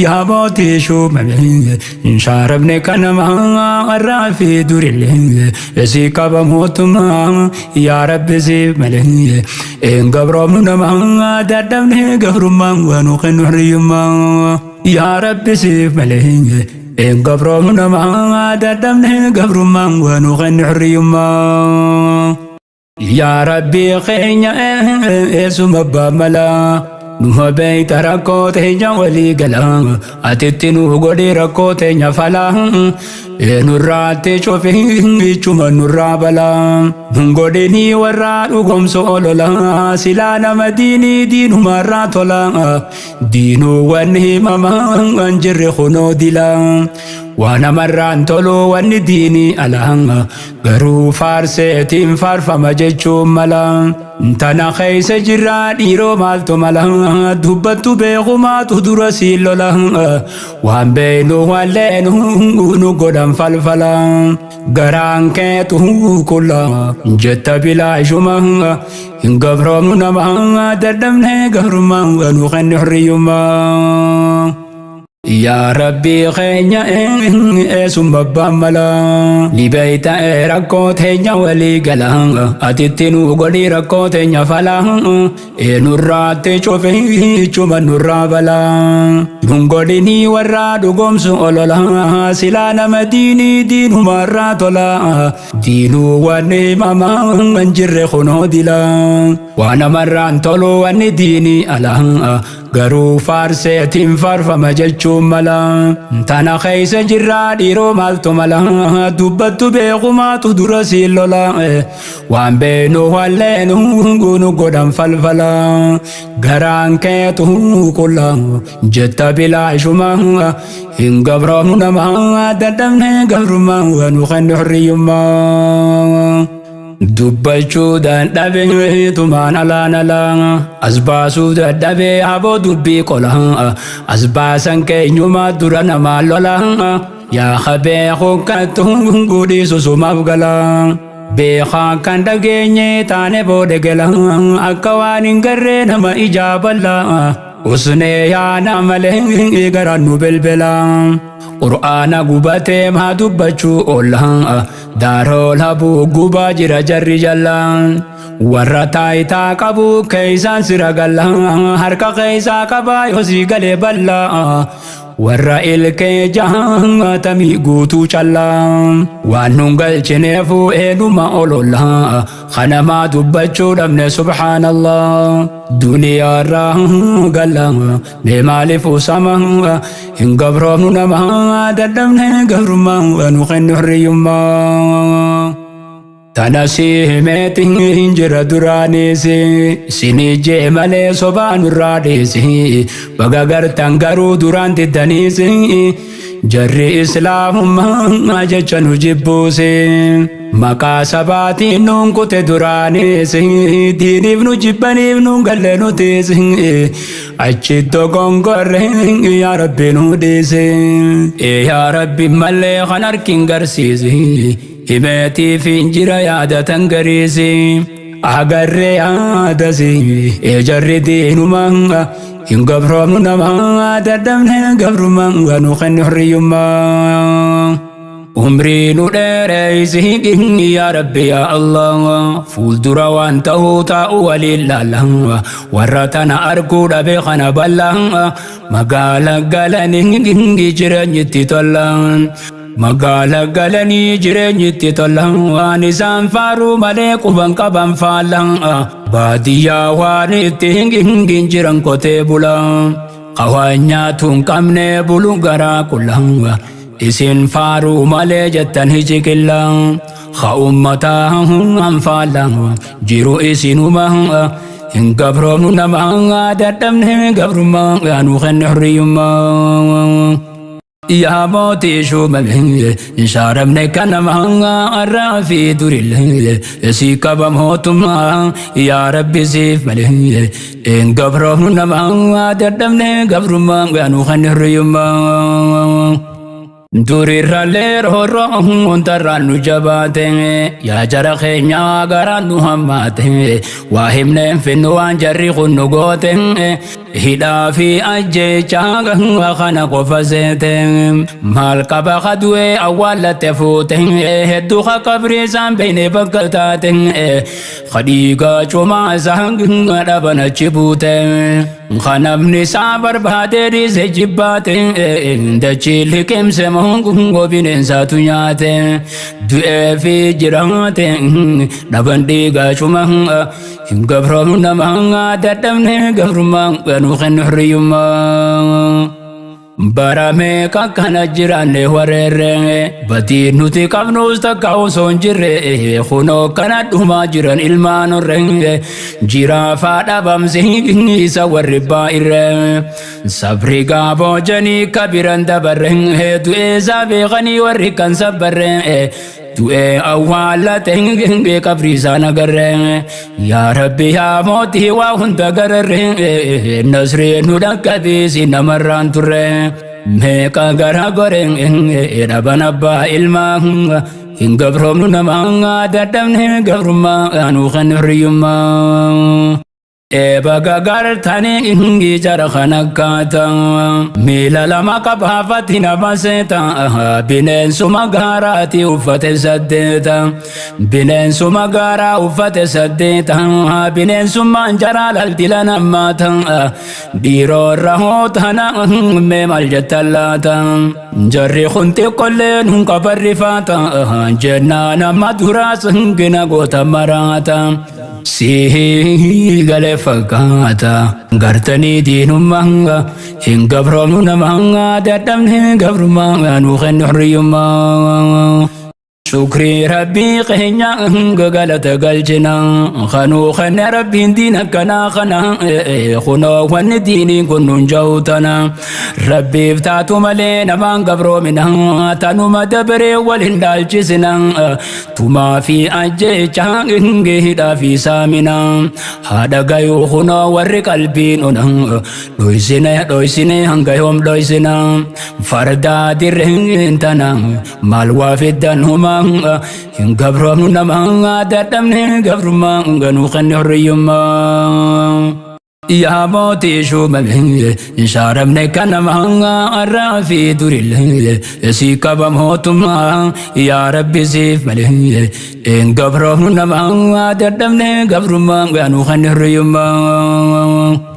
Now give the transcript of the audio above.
Yaa mootii shuumame hin shaarabne kanama har'aa fi durillee si qaba mootummaa yaa rabbi siif malee hin gabroomnu nama dadhabne gabrummaan waan kennu hiriyyummaa yaa rabbi siif malee hin gabroomnu nama dadhabne gabrummaan waan kennu hiriyyummaa. Yaa Rabbii keenya eessuma abbaa malaa numa beeyta rakkoo teenya walii gala atitti nu godhi rakkoo teenya falaa nurraatti cufi ichuma nurraa balaa nun godhinii warraa dhugomsu olola silaa nama diinii diinumarraa tola diinuu wanni himamaa jirri kunoo dila waa namarraan tolu wanni diinii alaa garuu faarseetiin faarfama jechuun mala tana keessa jirraa dhiiroo maaltu mala dubbattu beekumaatu dura siin lola waan beeynu waan leenu nu godhan falfala garaan keetu kulla jetta bilaashuma hin gabroomnu nama dadhabne gabrummaa nu kenni hurriyyummaa. Yaa Rabbii keenya eessuma abbaan malaa ni beeyta rakkoo teenya walii gala atitti nu godhi rakkoo teenya falaa nurraatti cufi ichuma nurraa balaa nun godhinii warraa dhugomsu olola silaa nama diinii diinumarraa tola diinuu wanni himamaa hin jirre kunoo dila waa namarraan tolu wanni diinii alaa garuu faarseetiin faarfama jechuun mala tana keessa jirraa dhiiroo maaltu mala dubbattu beekumaatu dura siin lola waan beenu waan leenu nu godhan falfala garaan keetu qulla jetta bilaashuma hin gabroomnu nama dadhabne gabrummaa nu kennu hurriyyummaa. Dubbachuu dadhabee tumaan alaan alaa as baasuu dadhabee aboo dubbii qola as baasan keenyumaa dura namaa lola yaa habee hukkattu gudhiisu sumaaf gala beekaa kan dhageenye taane booda gala akka waan hin garree nama ijaa bal'aa usnee yaana malee garaan nu belbela. Qur'aana gubatee maa dubbachuu oolla daaroo labuu gubaa jira jarri jalla warra taayitaa qabu keeysaan sira galla harka keeysaa qabaa yoosii galee bal'aa warra ilkee jaatamii guutuu callaa waan nun galchineefu eenuma ololla kanamaa dubbachuu dhabne subhaanallah duniyaarraa galla mee maaliif usama hin gabroomnu nama dadhabne gabrummaa nu kennu hurriyyummaa. Tana si himeeti hin jira duraanis isinii jee malee sobaa nurraa dhiisi baga gartan garuu duraan diddaniis jarri islaamummaa jecha nu jibbuusi maqaa sabaatiin nuun kute duraanis diiniif nu jibbaniif nuun galle nutiis achi dogongorre yaa rabbi nu dhiisi yaa rabbi malee kan harkin garsiisi himeetiif hin jira yaadatan gariisi agarree yaadasi ejarri diinuma hin gabroomnu nama dadhabne gabrummaa nu kennu hurriyyummaa. Umrii nu dheereysi yaa Rabbi yaa Allah fuuldura waan ta'uu taa'u waliin laalla warra tana arguu dhabe kana bal'aa magaala galanii jireenyitti tola. Magaala galanii jireenyitti tola waan isaan faaruu malee quban qaban faalla baadiyyaa waan itti hin jiran qotee bula qawaan nyaatu hin qabne bulu garaa qulla isin faaruu malee jettan hijiqilla ha ummataa hanfaalla jiru isinuma hin gabroomnu nama dadhabne gabrummaa nu kenne hurriyyummaa. Yaa mootii shuumame hin shaaramne kanama har'aa fi durillee si qaba mootummaa yaa rabbi siif malee hin gabroomnu nama dadhabne gabrummaa nu kenne hurriyyummaa. Durirrallee roorroo hundarraan nu jabaate yaa jara keenyaa garaan nu hammaate waa himneen finnu waan jarri kun nu goote. Hidhaa fi ajjeechaa kana qofa seete. Maal qaba kadu'ee awwaallatte fuute, hedduu ka qabrii isaan beekne bakka taate, kadhiigaa cumaa isaa dhaban achi buute. Ka namni isaa barbaadee dhiise jibbaate, dachii liqimse moo bineensaatu nyaate. Du'ee fi jiraate dhaban dhiigaa cumaa, hin gabroomnu namaa, dadhabne gabrummaa, nu kennu hiriyyummaa. Bara meeqa kana jiraanne wareerre, badii nuti qabnus takka osoo hin jirre, kunoo kana dhumaa jiran ilmaan horre, jiraafaa dhabamsi isa warri baay'irre. Sabri gaaboo janii kabiran dabarre, du'ee isaa beekanii warri kan sabbarre, du'ee awwaallate qabrii isaan agarre. Yaa Rabbi, yaa mootii waa hunda gararre, nasrii nu dhaqqabiisi namarraan turre. Meeqa gara gore dhaban abbaa ilmaa, hin gabroomnu namaa, dadhabne gabrummaa, nu kennu hiriyyummaa. Eeba gagartanii jara kana kaata, miila lama qabaafatti nama seeta, bineensuma gaaraati uffate saddeeta, bineensuma gaaraa uffate saddeeta, bineensummaan jaraa laltila namaata, dhiiroorra hootana mee maal jettan laata? Jarri kun xiqqolleen hun qabarrifaata jennaan, amma duraas gina goota maraata. Si galee fakkaata gartanii diinummaa, hin gabroomnu namaa, dadhabne gabrummaa, nu kennu hiriyyummaa. Shukrii Rabbii keenya galata galchina, kanuu kenne Rabbiin diin akkanaa kana, kunoo wanni diiniin kun nun jawtana. Rabbiif taatu malee namaan gabroomina, tanuma dabaree wal hin dhaalchisina, tumaa fi ajjeechaa hidhaa fi saamina. Haadha gayuu kunoo warri qalbiin ona, dhoysine dhoysine hanga yoom dhoysina? Fardaa dirreen tana maal waa fiddan huma, hin gabroomnu namaa, dadhabne gabrummaa, ganuu kenne horiyyummaa. Yaa mootii shuumame, hin shaaramne kanama har'aa fi durillee si qaba mootummaa, yaa Rabbi siif malee hin gabroomnu namaa, dadhabne gabrummaa, ganuu kenne horiyyummaa.